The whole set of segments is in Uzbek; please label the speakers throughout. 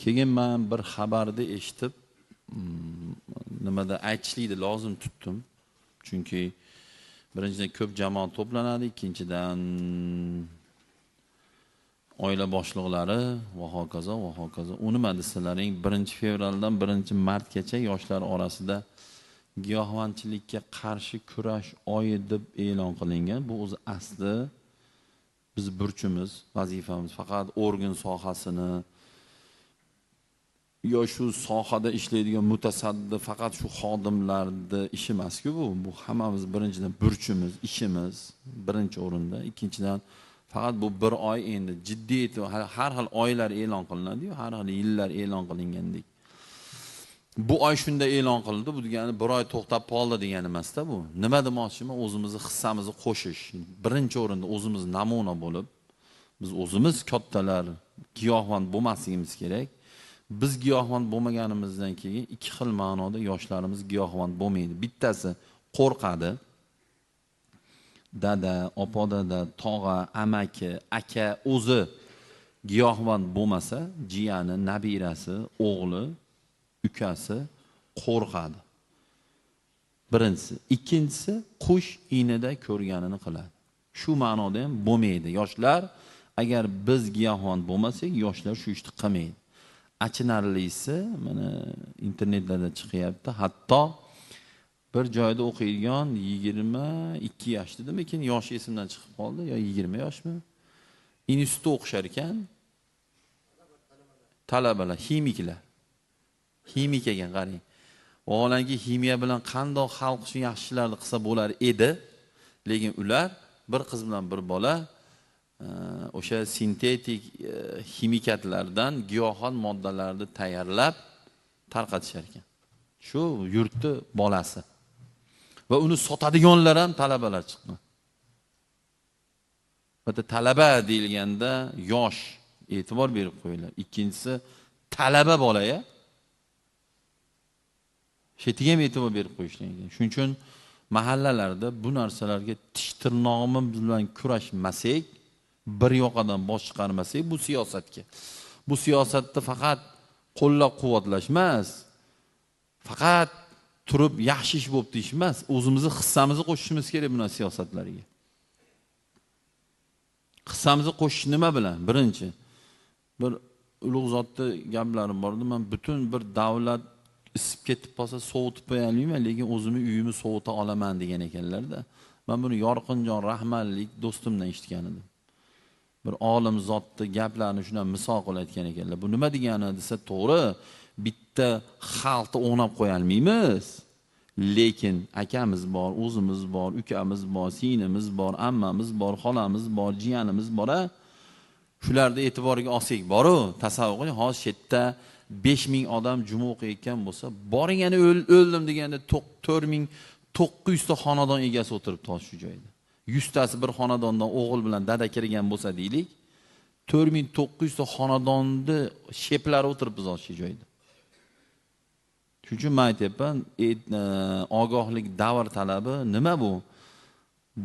Speaker 1: Keyin men bir xabarni eshitib, nimada aytishlikni lozim tutdim. Chunki birinchidan ko'p jamoat to'planadi, ikkinchidan oila boshliqlari va hokazo va hokazo. U nima desalaring, 1-fevraldan 1-martgacha yoshlar orasida giyohvandchilikka qarshi kurash oyi deb e'lon qilingan. Bu o'zi asli biz burchimiz, vazifamiz. Faqat organ sohasini yo shu sohada ishlaydigan mutasaddi faqat shu xodimlarni ishi emas-ku bu. Bu hammamiz birinchidan burchimiz, ishimiz birinchi o'rinda. Ikkinchidan faqat bu bir oy endi jiddiy har xil oylar e'lon qilinadi-yu, har xil yillar e'lon qilingandek. Bu oy shunda e'lon qilindi, bu degani bir oy to'xtab qoldi degani emas-da bu. Nima demoqchiman? O'zimizni hissamizni qo'shish. Birinchi o'rinda o'zimiz namuna bo'lib, biz o'zimiz kattalar giyohvand bo'lmasligimiz kerak. Biz giyohvand bo'lmaganimizdan keyin ikki xil ma'noda yoshlarimiz giyohvand bo'lmaydi. Bittasi qo'rqadi. Dada, opa dada, tog'a, amaki, aka o'zi giyohvand bo'lmasa, jiyani, nabirasi, o'g'li, ukasi qo'rqadi. Birinchisi. Ikkinchisi qush inida ko'rganini qiladi. Shu ma'noda ham bo'lmaydi. Yoshlar agar biz giyohvand bo'lmasak, yoshlar shu ishni qilmaydi. Achinarlisi mana internetlarda chiqyapti. Hatto bir joyda o'qiydigan 22 yosh dedimikin, yoshi esimdan chiqib qoldi, yo 20 yoshmi? Institutda o'qishar ekan. Talabalar, ximiklar. Ximik ekan, qarang. Vaholanki ximiya bilan qandoq xalq uchun yaxshi ishlarni qilsa bo'lar edi, lekin ular bir qiz bilan bir bola o'sha sintetik ximikatlardan giyohvand moddalarni tayyorlab tarqatishar ekan. Shu yurtni bolasi. Va uni sotadiganlar ham talabalar chiqqan. Bitta talaba deyilganda yosh, e'tibor berib qo'yinglar. Ikkinchisi talaba bolaya. Shetiga ham e'tibor berib qo'yishlar kerak. Shuning uchun mahallalarda bu narsalarga tish tirnog'imiz bilan kurashmasak, bir yoqadan bosh chiqarmasak bu siyosatga. Bu siyosatda faqat qo'llab-quvvatlash emas, faqat turib yaxshi ish bo'pti deyish emas, o'zimizni hissamizni qo'shishimiz kerak bu siyosatlarga. Hissamizni qo'shish nima bilan? Birinchi, bir ulug' zotni gaplari bor edi, men butun bir davlat isib ketib qolsa sovutib qo'ya olmayman, lekin o'zimni uyimni sovuta olaman degan ekanlar-da. Men buni Yorqinjon Rahmanlik do'stimdan eshitgan edim. Bir olim zotni gaplarini shundan misol qilib aytgan ekanlar. Bu nima degani desa, to'g'ri, bitta xalqni o'nab qo'ya olmaymiz, lekin akamiz bor, o'zimiz bor, ukamiz bor, singlimiz bor, ammamiz bor, xolamiz bor, jiyanimiz bor, shularni e'tiboriga olsak bor-u, tasavvur qiling, hozir shu yerda 5000 odam juma o'qiyotgan bo'lsa, boring yana o'ldim deganda 4900 ta xonadon egasi o'tiribdi hozir shu joyda. 100 tasi bir xonadondan o'g'il bilan dada kirgan bo'lsa deylik, 4900 ta xonadonni sheplari o'tiribmiz hozir shu joyda. Shuning uchun men aytyapman, ogohlik davr talabi nima bu?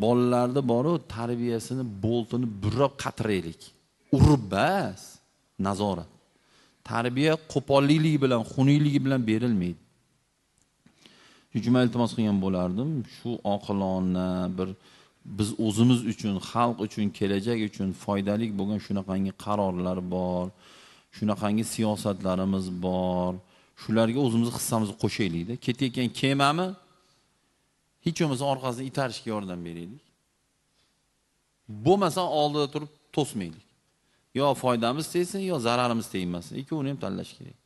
Speaker 1: Bolalarni boru tarbiyasini boltini burab qatiraylik. Urib bas, nazorat. Tarbiya qo'pollikligi bilan, xuniyligi bilan berilmaydi. Shuning uchun men iltimos qilgan bo'lardim, shu oqilona bir biz o'zimiz uchun, xalq uchun, kelajak uchun foydali bo'lgan shunaqangi qarorlar bor, shunaqangi siyosatlarimiz bor. Shularga o'zimizni hissamizni qo'shaylik-da. Ketayotgan kemami hech bo'lmasa orqasidan itarishga yordam beraylik. Bo'lmasa oldida turib to'smaylik. Yo foydamiz tegsin, yo zararimiz tegmasin. Ikkovini ham tanlash kerak.